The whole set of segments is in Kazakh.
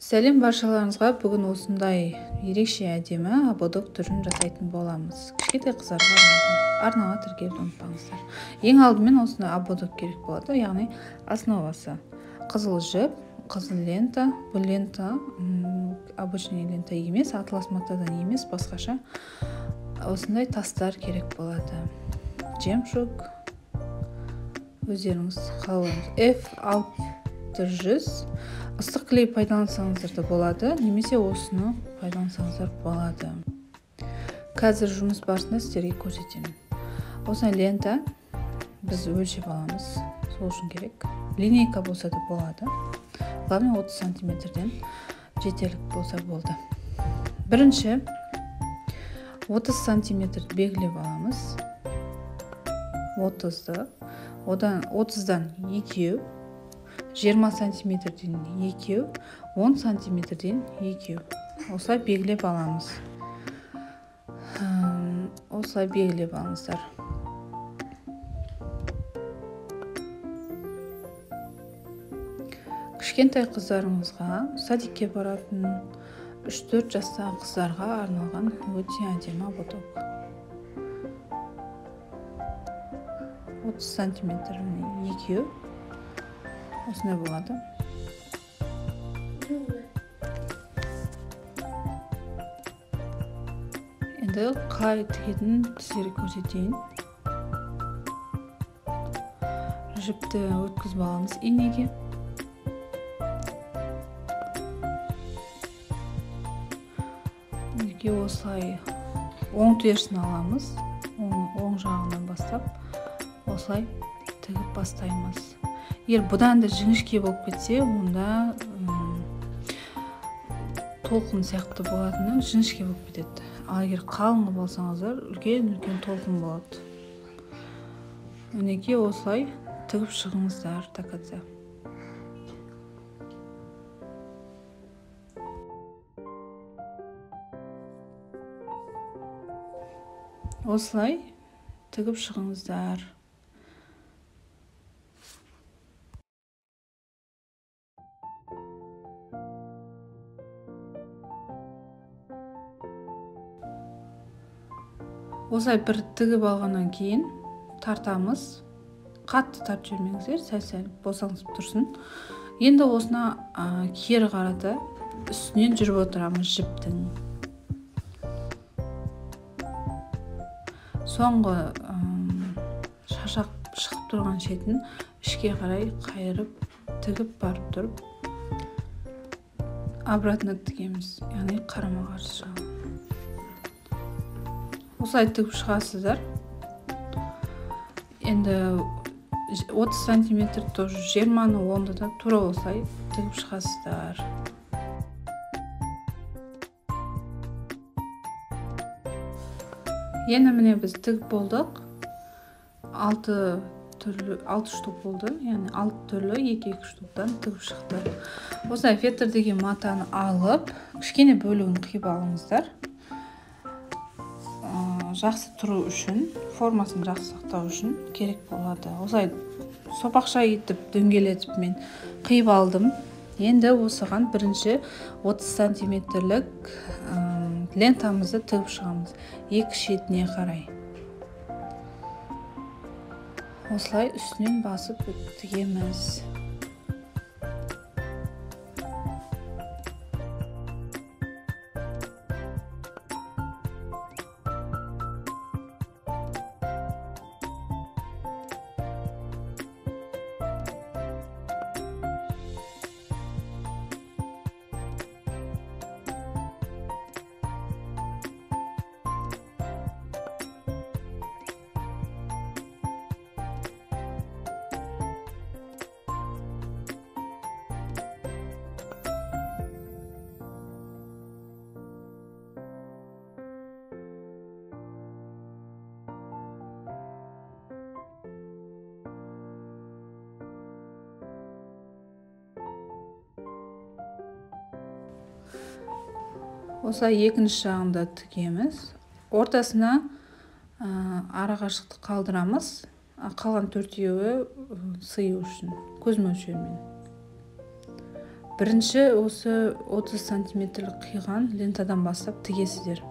Сәлем баршаларыңызға. Бүгін осындай ерекше әдемі ободок түрін жасайтын боламыз. Кішкентай қыздарға арналған. Арнаға тіркелуді ұмытпаңыздар. Ең алдымен осындай ободок керек болады, яғни основасы қызыл жіп, қызыл лента. Бұл лента обычный лента емес, атлас матадан емес, басқаша. Осындай тастар керек болады. Жемчуг, өздеріңіз қалауыңыз. F600 ыстық клей пайдалансаңыздар да болады, немесе осыны пайдалансаңыздар болады. Қазір жұмыс барысында сіздерге көрсетемін. Осындай лента біз өлшеп аламыз, сол үшін керек. Линейка болса да болады. Главное 30 сантиметрден жетерлік болса болды. Бірінші 30 сантиметр белгілеп аламыз. 30-ды, одан 30-дан екеу, 20 сантиметрден екеу, 10 сантиметрден екеу. Осылай белгілеп аламыз. Осылай белгілеп алыңыздар. Кішкентай қыздарыңызға, садикке баратын 3-4 жастағы қыздарға арналған өте әдемі ободок. 30 сантиметр екеу осындай болады. Енді қалай тігетінін сіздерге көрсетейін. Жіпті өткізіп аламыз инеге. Мінекей осылай оң терісін аламыз, оң жағынан бастап осылай тігіп бастаймыз. Егер бұдан да жіңішке болып кетсе, онда толқын сияқты болатыны жіңішке болып кетеді. Ал егер қалың қылып алсаңыздар, үлкен-үлкен толқын болады. Мінекей осылай тігіп шығыңыздар до конца. Осылай тігіп шығыңыздар. Осылай бір тігіп алғаннан кейін тартамыз. Қатты тартып жібермеңіздер, сәл-сәл босаңсып тұрсын. Енді осыны кері қарата үстінен жүріп отырамыз жіптің. Соңғы шашақ шығып тұрған шетін ішке қарай қайырып тігіп барып тұрып обратно тігеміз, яғни қарама-қарсы жағын. Осылай тігіп шығасыздар. Енді 30 сантиметр тоже 20-ны 10-ды да тура осылай тігіп шығасыздар. Енді міне біз тігіп болдық. 6 түрлі, 6 штук болды. Яғни 6 түрлі 2-2 штуктан тігіп шықты. Осылай фетр деген матаны алып, кішкене бөлігін қиып алыңыздар. Жақсы тұру үшін, формасын жақсы сақтау үшін керек болады. Осылай сопақша етіп дөңгелетіп мен қиып алдым. Енді осыған бірінші 30 сантиметрлік лентамызды тігіп шығамыз екі шетіне қарай. Осылай үстінен басып тігеміз. Осылай екінші жағында тігеміз. Ортасына арақашықтық қалдырамыз. Қалған төртеуі сыю үшін, көз мөлшерімен. Бірінші осы 30 сантиметрлік қиған лентадан бастап тігесіздер.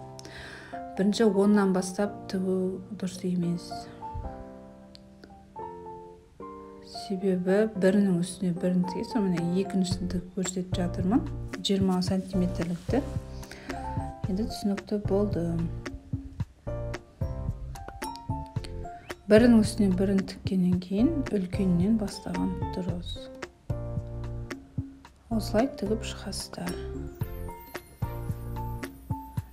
Бірінші 10-нан бастап тігу дұрыс емес. Себебі бірінің үстіне бірін тігесіз. Міне екіншісін тігіп көрсетіп жатырмын. 20 сантиметрлікті. Енді түсінікті болды. Бірінің үстіне бірін тіккеннен кейін үлкенінен бастаған дұрыс. Осылай тігіп шығасыздар.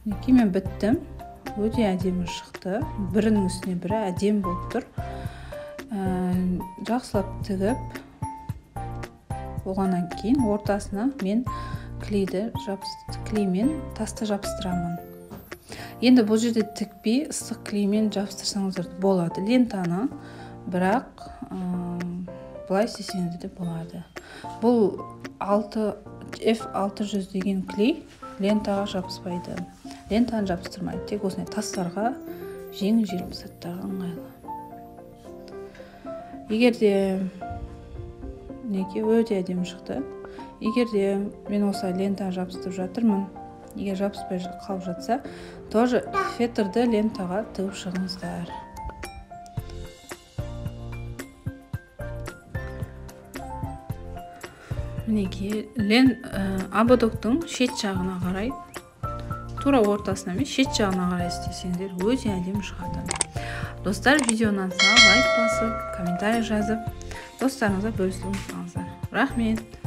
Мінекей мен біттім. Өте әдемі шықты. Бірінің үстіне бірі әдемі болып тұр. Жақсылап тігіп болғаннан кейін ортасына мен клеймен тасты жабыстырамын. Енді бұл жерде тікпей ыстық клеймен жабыстырсаңыздар болады лентаны, бірақ былай істесеңіздер де болады. Бұл F600 деген клей лентаға жабыспайды. Лентаны жабыстырмайды. Тек осындай тастарға, жеңіл-желпі заттарға ыңғайлы. Егер де мінекей өте әдемі шықты. Егер де мен осылай лентаға жабыстырып жатырмын, егер жабыспай қалып жатса, тоже фетрді лентаға тігіп шығыңыздар. Мінекей ободоктың шет жағына қарай, тура ортасына емес, шет жағына қарай істесеңіздер өте әдемі шығады. Достар, видео ұнаса лайк басып, комментарий жазып, достарыңызға бөлісуді ұмытпаңыздар. Рахмет.